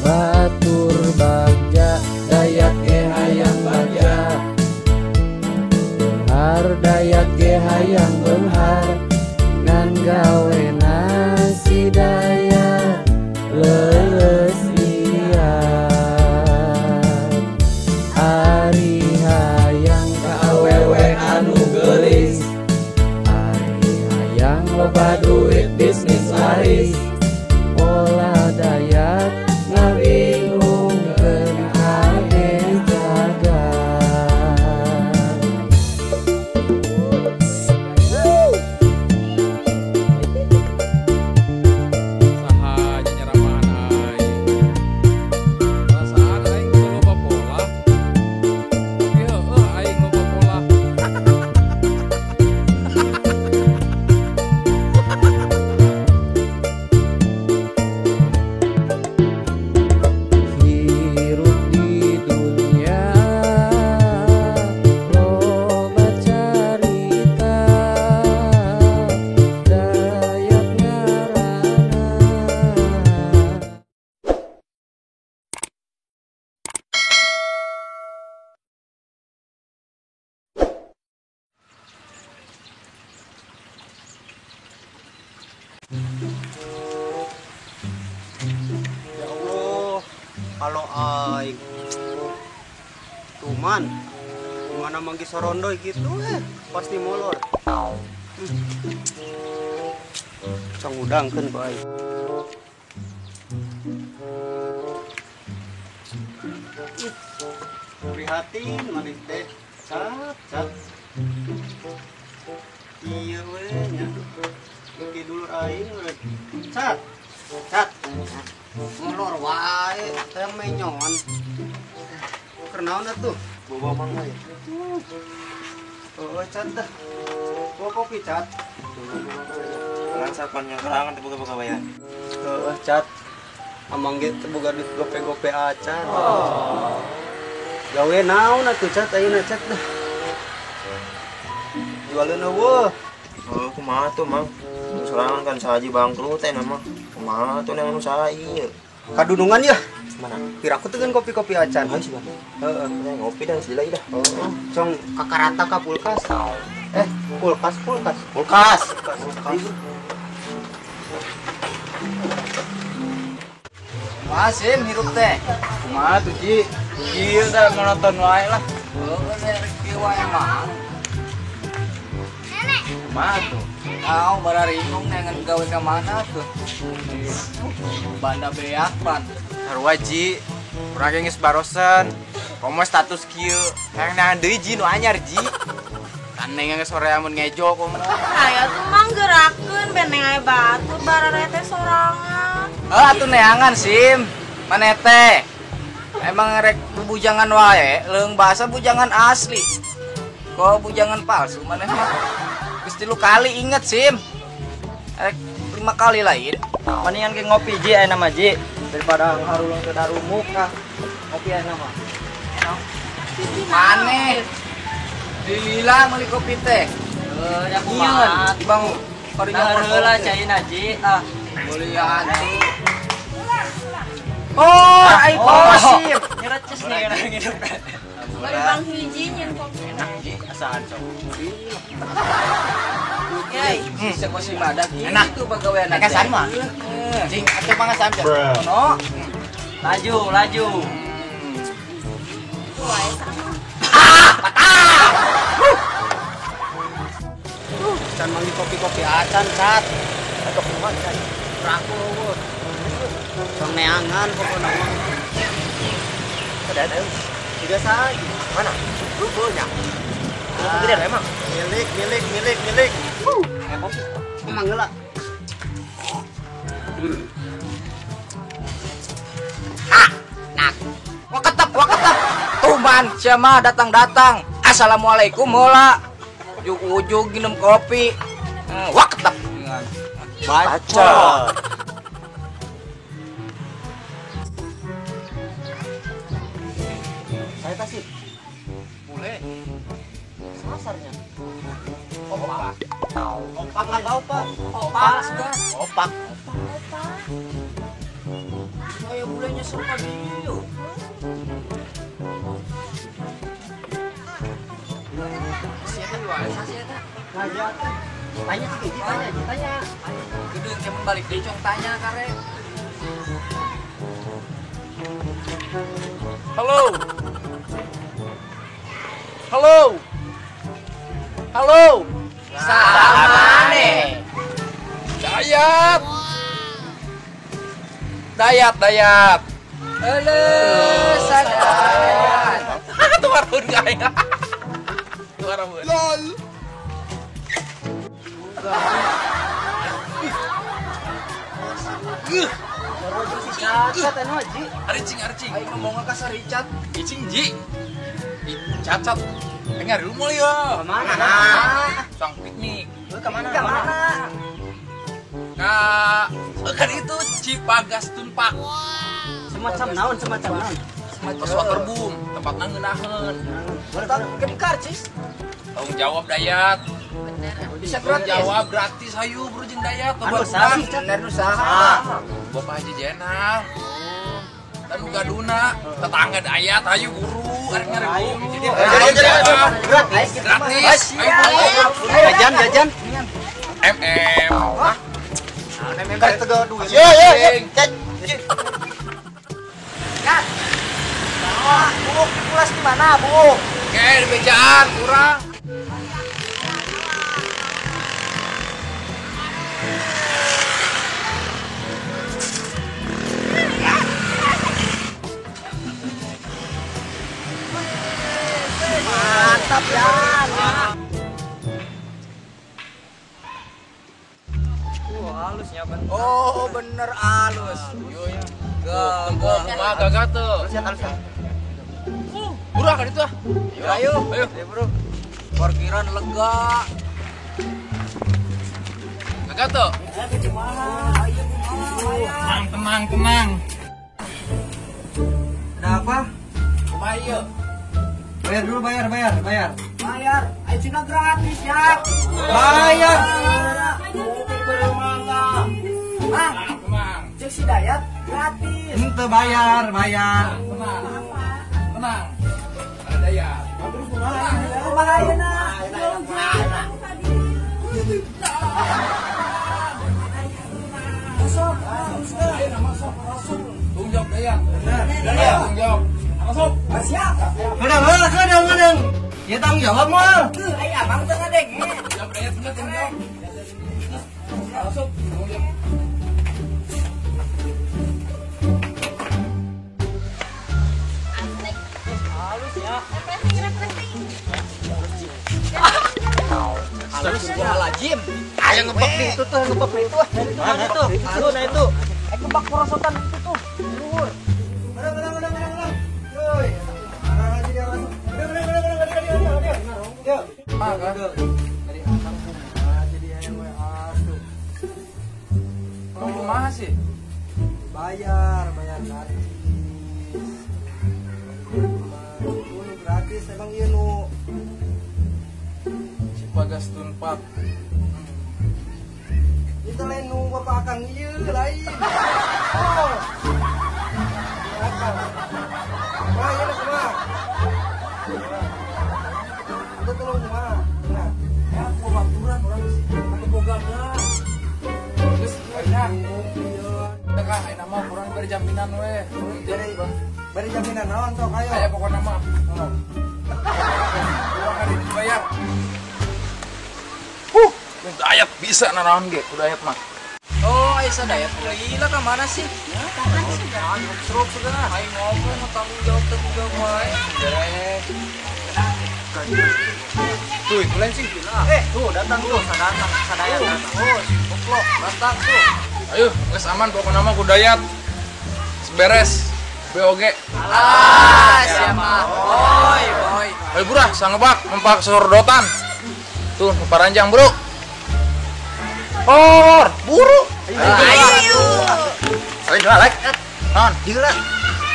Batur bagja Dayat ge hayang bagja. Beunghar Dayat ge hayang beunghar. Ngan gawena si Dayat leuleus liat. Ari hayang ka awewe anu geulis. Ari hayang loba duit bisnis laris. Pola Dayat ngabingungkeun hade jagat. Saha nyeramahan aing. Perasaan aing teu loba pola. Tapi heueuh aing loba pola. Hirup di dunia loba carita. Dayat ngaranna. Ya Allah, kalau aing tuman, gimana manggih sorondoy gitu pasti molor. Cang udangkeun bae. Prihatin maneh teh, cat cat. Iya we nya. Ki dulur aing we. Cat cat. Molor wae, hayang menyon. Keur naon atuh? Bawa mang we. Oh, cat dah. Bawa kopi cat. Lan sapan nyarangan teu boga pagawean. Heeh, cat. Amang ge teu boga duit gope-gope acan. Gawe naon atuh cat ayeuna cat dah. Jualeun eueuh. Oh, kumaha tuh, Mang? Nu sorangan kan sahaji bangkrut teh nama. Kumaha tuh nang usaha ieu? Kadunungan ya? Mana? Piraku teu kan kopi-kopi acan. Ayo sih, Bang. Heeh. Ngopi dan sila dah. Oh, cong kakarata ka kulkas. Kulkas, kulkas. Kulkas. Kulkas. Wah, Sim, hirup teh. Kumaha tuh, Ji? Kieu teh monoton wae lah. Heueuh, rek kieu wae mah. Kumaha tuh? Tau bararingung neangan gawe ka mana tuh. Banda beak pan. Sarua, Ji. Urang ge geus barosen. Komo status kieu. Hayang neangan deui Ji nu anyar, Ji. Taneng geus sore amun ngejo komo. Aya tuh mang gerakeun beneng aya batur barare teh sorangan. Heuh atuh neangan Sim. Maneh teh. Emang rek bujangan wae, leung bahasa bujangan asli. Kok bujangan palsu maneh mah. Geus 3 kali inget Sim. Rek 5 kali lain. Mendingan ge ngopi Ji ayeuna mah Ji daripada harulung teu darumuk kah. Ngopi ayeuna mah. Maneh. Dilila meuli kopi teh. Heuh, nya kumaha? Bang, Dahar heula caina Ji. Ah, Muliaan tuh. Oh, ai sip. Nyereces nih orang hidup. Bari bang hiji nyen kopi. Enak, Ji, asaan sok. Yai. Sisa kosi badak Enak. itu pagawean. Nakasan mah. Jing, atuh pangasam teh. No. Laju, laju. Wae sama. Can manggih kopi-kopi acan cat. Atau kumaha cat? Raku eueuh. Cong neangan pokona mah. Ada ada. Tiga saja. Mana? Nya. Gede emang. Milik, milik, milik, milik. Kopi. Emang heula. Nah. Wah ketep, wah ketep. Tuman siapa datang-datang. Assalamualaikum heula. Ujug-ujug minum kopi. Wah ketep. Baca. Saya kasih. Boleh. Sasarnya. Opak. Opak atau apa? Opak sudah. Opak. Opak. Oh ya bulenya. Nyusul ka dieu. Sia teh wae sia teh. Tanya sih, tanya, tanya. Gedung yang balik deui cong tanya kare. Halo. Halo. Halo. Samane. Dayat. Dayat, Dayat. Halo, sadayat. Tuh warun aing. Tuh warun. Lol. Cacat anu Ji. Aricing, aricing. Aing ngomong ka Richard. Icing Ji. Cacat. Aing ngari lu ya. Kemana? Sang piknik. Lu kemana? Kemana? Ka kan itu Cipagas Tumpak. Semacam naon, semacam naon. Terus waterboom, tempatna ngeunaheun. Ke karcis. Tanggung jawab Dayat. Bisa Tanggung gratis. jawab gratis hayu bro jeung Dayat. Anu saha sih, Bener nu saha. Bapak Haji Jenal. Dan uga duna tetangga Dayat hayu guru arek ngaribu. Jadi Gratis. gratis. Ayo, bro. Jajan, jajan. MM. Karek tegal duit. Ye ye ye. Kat. Buuk pulas di mana, Buuk? Oke, di bejaan kurang. Mantap ya. Halusnya bener. Oh, bener halus. Gagah, kumaha gagah tuh. Halus ya. Murah kan itu ah. Ayo, ayo. Ayo, bro. Parkiran lega. Gagah tuh. Tenang, tenang, tenang. Ada apa? Kumaha ieu? Bayar dulu, bayar, bayar, bayar. Bayar. Ayo cina gratis ya. Bayar. Mang, Tenang, cek si Dayat gratis. Ente bayar, bayar. tenang. Tenang. Ada Dayat. Kumaha ayeuna? Masuk, masuk. Tanggung jawab Dayat. Dayat tanggung jawab. Masuk. Siap. Menang, menang, menang, menang. Ya tanggung jawab mal. Tuh, ayo abang teu ngadenge. Jawab Dayat bener tanggung jawab. Masuk. Tanggung jawab. Halus ya. Refreshing, refreshing. Astagfirullahaladzim. Ayo ngebak nih itu tuh, ngebak nih itu. Mana itu? Itu, nah itu. Ngebak porosotan itu tuh. Luhur. Menang, menang, menang, menang, menang. Yoi. Menang aja dia masuk. Menang, menang, menang, menang, menang, menang, menang. Yuk. Dari akang kumaha jadi aya we atuh. Kamu kumaha sih? Bayar, bayar gratis. Itu nu gratis emang ieu nu Cipagas Tumpak. Itu lain nu bapak akang ieu lain. Oh. Akang. Kumaha ieu kumaha? Itu tolong kumaha? Nah, Ya, gua baturan urang sih. Atuh boga mah. Geus enak. Teu kah ayeuna mah kurang beri jaminan we. Beri beri jaminan naon sok ayo. Aya pokona mah. Oh. Urang hari dibayar. Dayat bisa nanaon ge, kudu Dayat mah. Oh, Aisyah Dayat gila ke mana sih? Seruk sudah. Aing ngomong tanggung jawab wae. Beres. Tuh, itu lain sih. Tuh datang tuh, sadatang, sadayat datang. Oh, si goblok datang tuh. Ayo, geus aman pokona mah kudu Dayat. Beres. BOG. Ah, siapa? Boy, boy. Ayo burah, sangebak mempak sordotan. Tuh, paranjang, Bro. Hor, buru. Ayo. Ayo jual like. Non, Gila.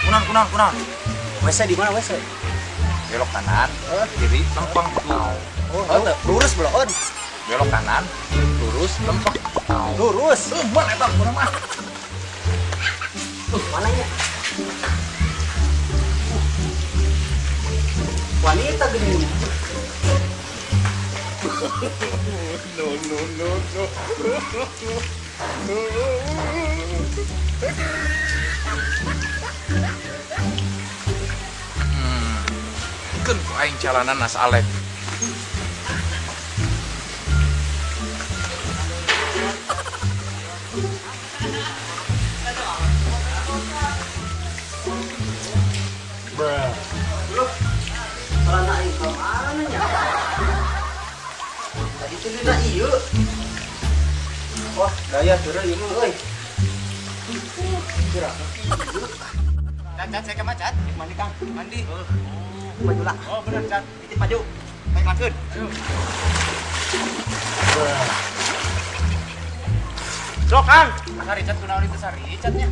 kunaon kunaon kunaon. WC di mana WC? Belok kanan, kiri, lempeng. Tuh. Oh, lurus belon. Belok kanan, lurus, lempeng. Lurus. Lempeng eta kurang mah. Mana ya? No, no, no, no. Keun ku aing jalanan nas Alek. Celana aing ka mana nya? Tadi teh dina ieu. Wah, gaya deureuh ieu mah euy. Cat, cat, saya ke Cat. Mandi Kang, Mandi. Maju lah. Oh, bener, Cat. Titip maju. Baik lanjut. Ayo. Sok Kang. Sari Cat kunaon itu sari Catnya.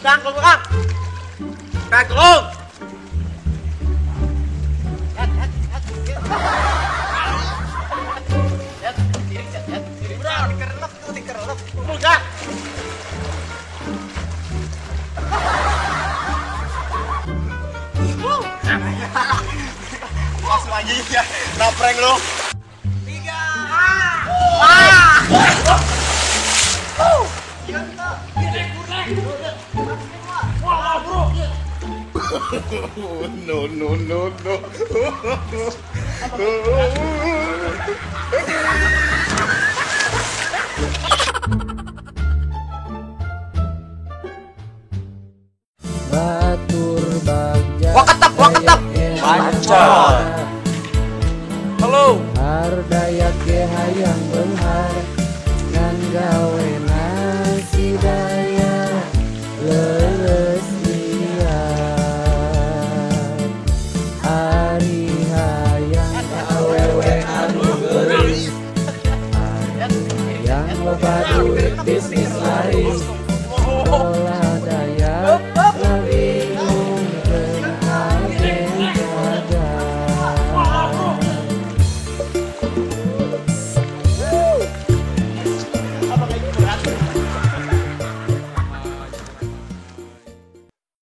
Kang, tolong Kang. Kang, tolong. Cat, cat, cat. Cat, diri Cat, cat. Diri. Dikerelep tuh, dikerelep. Udah. Langsung aja ya, naprank lu. 3. No, no, no, no.